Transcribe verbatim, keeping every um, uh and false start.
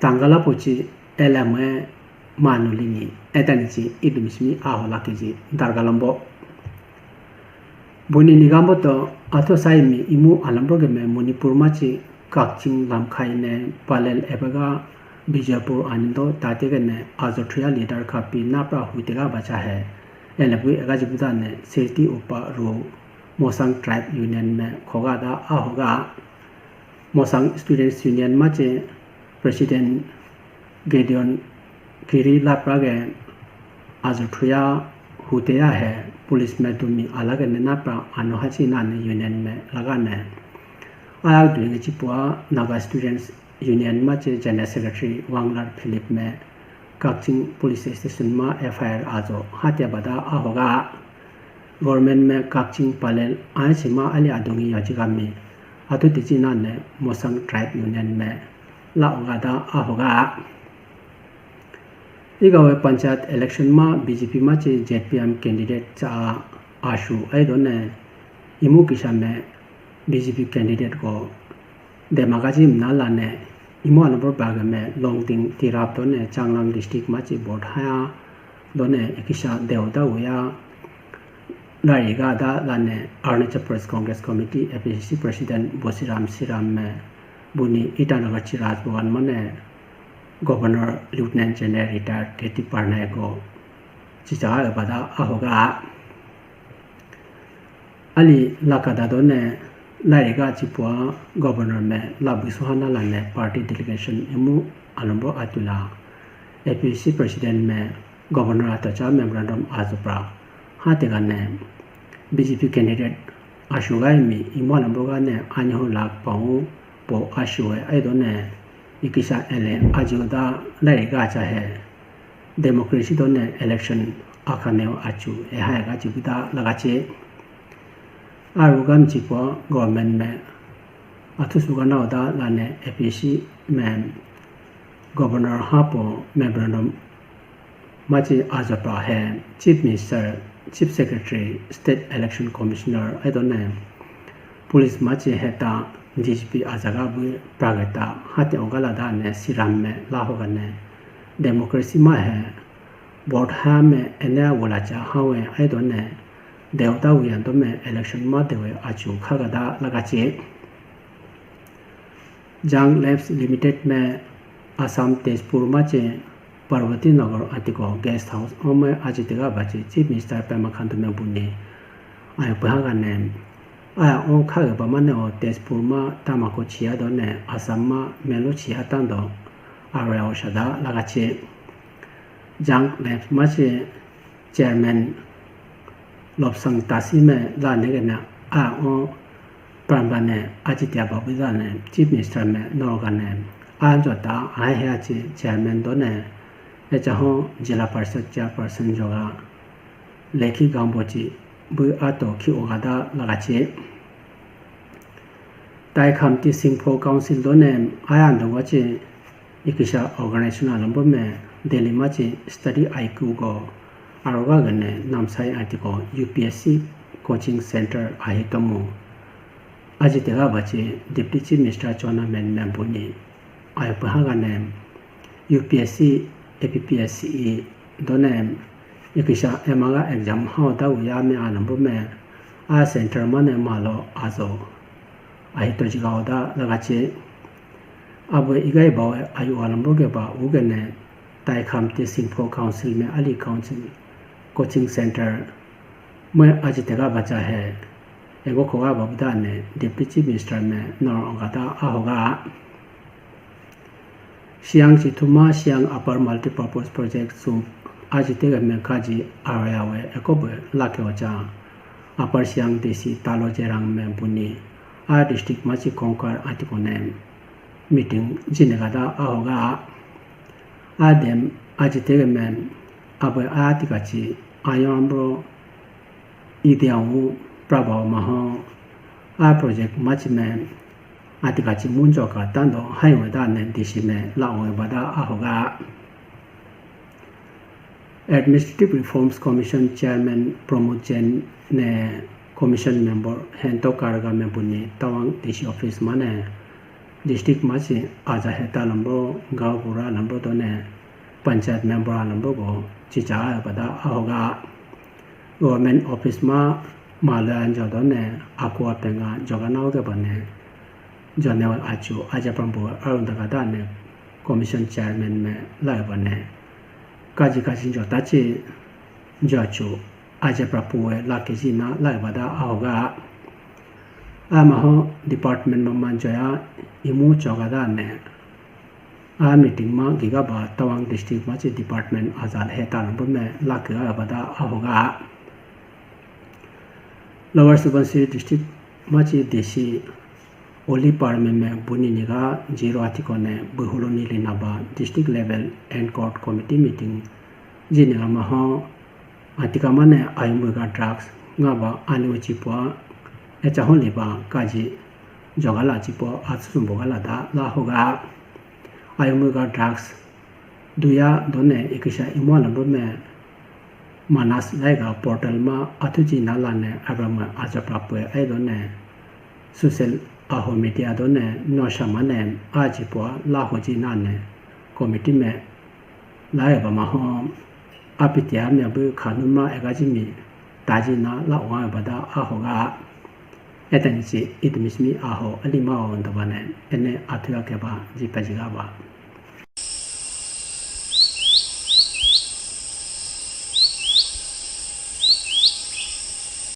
Tangala puchi elame manu lini etani chi idumi simi aho la keji dargalambo. Buni nigambo to atho saimi imu alambro geme Manipur machi Kakching lamkhai ne Palel ebaga Bijapur anindo tate gene ajo thuya leader khapi napra hutega bacha he. Elebui ega jibuda ne sirti upa ru Mosang Tribe Union me khoga da ahoga. Mosang Students Union machi President Gideon Kiri lapra ge ajo thuya huteya he police me tumi alage ne napra ano hachi nani union me laga ne. Ayak duingi chipua Naga Students Union machi General Secretary Wanglar Philip me Kakching Police Station ma F I R ajo hate bada ahoga. Government me Kakching Palel aisi ma ali adungi yajigami. Atu tichi nane Mosang Tribe Union me la ogada ahoga. Igawe panchayat election ma B J P machi Z P M candidate cha ashu aidone imu kisa me B J P candidate ko demaga ji mna lane imu alambro bagame Longding Tirap done Changlang district machi vote haya done ikisa deuda uya. Lariga da lane Arunachal Pradesh Congress Committee A P C C President Bosiram Siram me buni Itanagar chi Raj Bhavan mane Governor Lieutenant General Retired K T Parnaik go chichaga bada ahoga. Ali lakada done lariga chipua Governor me labu suhana lane party delegation imu alambro atula A P C C President me Governor atocha memorandum ajupra. Hate gane B J P candidate ashuga imi imu alambro gane anyo lak pau po ashuwe aidone ikisa ele ajuda lariga cha he. Democracy done election akhane achu ehai ga chibida lagache. Arugam chipo government me athusuga naoda lane A P C me Governor hapo memorandum machi ajapa he Chief Minister, Chief Secretary, State Election Commissioner aidone police machi heta D G P ajaga bu pragata hate ogala da ne Siram me lahoga ne democracy ma he vote ha me ene wala cha hawe aidone deota wiyando me election ma dewe achu khaga da lagache. Jang Labs Limited me Assam Tezpur machi Parvati Nagar atiko guest house ome ajitega bachi Chief Minister Pema Khandu me buni ayo pahagane. Aya o khaga bamane o Tezpur ma tamako chiya done Assam ma melo chiya tando arya o shada lagache. Jang Labs machi Chairman Lobsang Tasi me la negena a o prambane ajitia babu dane Chief Minister me norgane a jota a he achi Chairman done echa ho Zilla Parishad Chairperson joga lekhi gambochi bu ato khi ogada lagache. Taikhamti Singpho Council done aya ando wachi ikisa organization alombo me Delhi machi study aiku go aroga gane namsai atiko U P S C coaching center ahitomu. Ajitega bachi Deputy Chief Minister Chowna Mein me buni ayo pahagane U P S C, A P P S C e done ikisa emaga exam hao da uya me alombo me a center mane malo azo ahito jiga oda lagache. Abo igai bawe ayu alombo ke ba ugene Taikhamti Singpho Council me ali council coaching center me ajitega bacha he. Ego koga babu dane Deputy Chief Minister me nor ogada ahoga. Siang Chithuma Siang Upper Multipurpose Project su ajitega me kaji araya we ekobe lake ocha. Upper Siang D C Talo Jerang me buni a district machi Konkar atiko ne meeting jinegada ahoga. Adem ajitega me abe atikachi ayambro ide awu prabha maho a project machi me atikachi munjoka tando highway da ne D C me la owe bada ahoga. Administrative Reforms Commission Chairman Pramod Jain ne Commission Member Hento Karga me buni Tawang D C Office mane district machi aja heta lambo, gaon bura lambo done, panchayat member lambo ko chicha bada ahoga. Government office ma malo anjo done, akwa penga jogana oge bane, jone achu aja pambo arunda kada ne, commission chairman me lai bane, kaji kaji jo tachi jo achu aja prapu e la keji na lai bada ahoga. Amaho department mama joya imu choga da ne. A meeting ma giga ba Tawang district machi department ajal heta lambo me la ke ga bada ahoga. Lower Subansiri district machi D C Oli Parme me buni niga zero article ne buhulo nili naba district level anchored committee meeting jini amaho atika mane ayumbuga drugs nga ba anu chipua echa hon liba kaji jogala chipua atsusumbo gala da la hoga. Ayumbuga drugs duya done ikisha imwa lambo me Manas laiga portal ma athuji nala ne abrahma ajapra pue ai done social aho media done nosha mane aji pua la hoji nane committee me lai ba ma ho apitia me bu khanuma egajimi taji na la wa bada ahoga. Etanichi idmismi aho alima o ndabane ene athuya keba jipa jiga ba.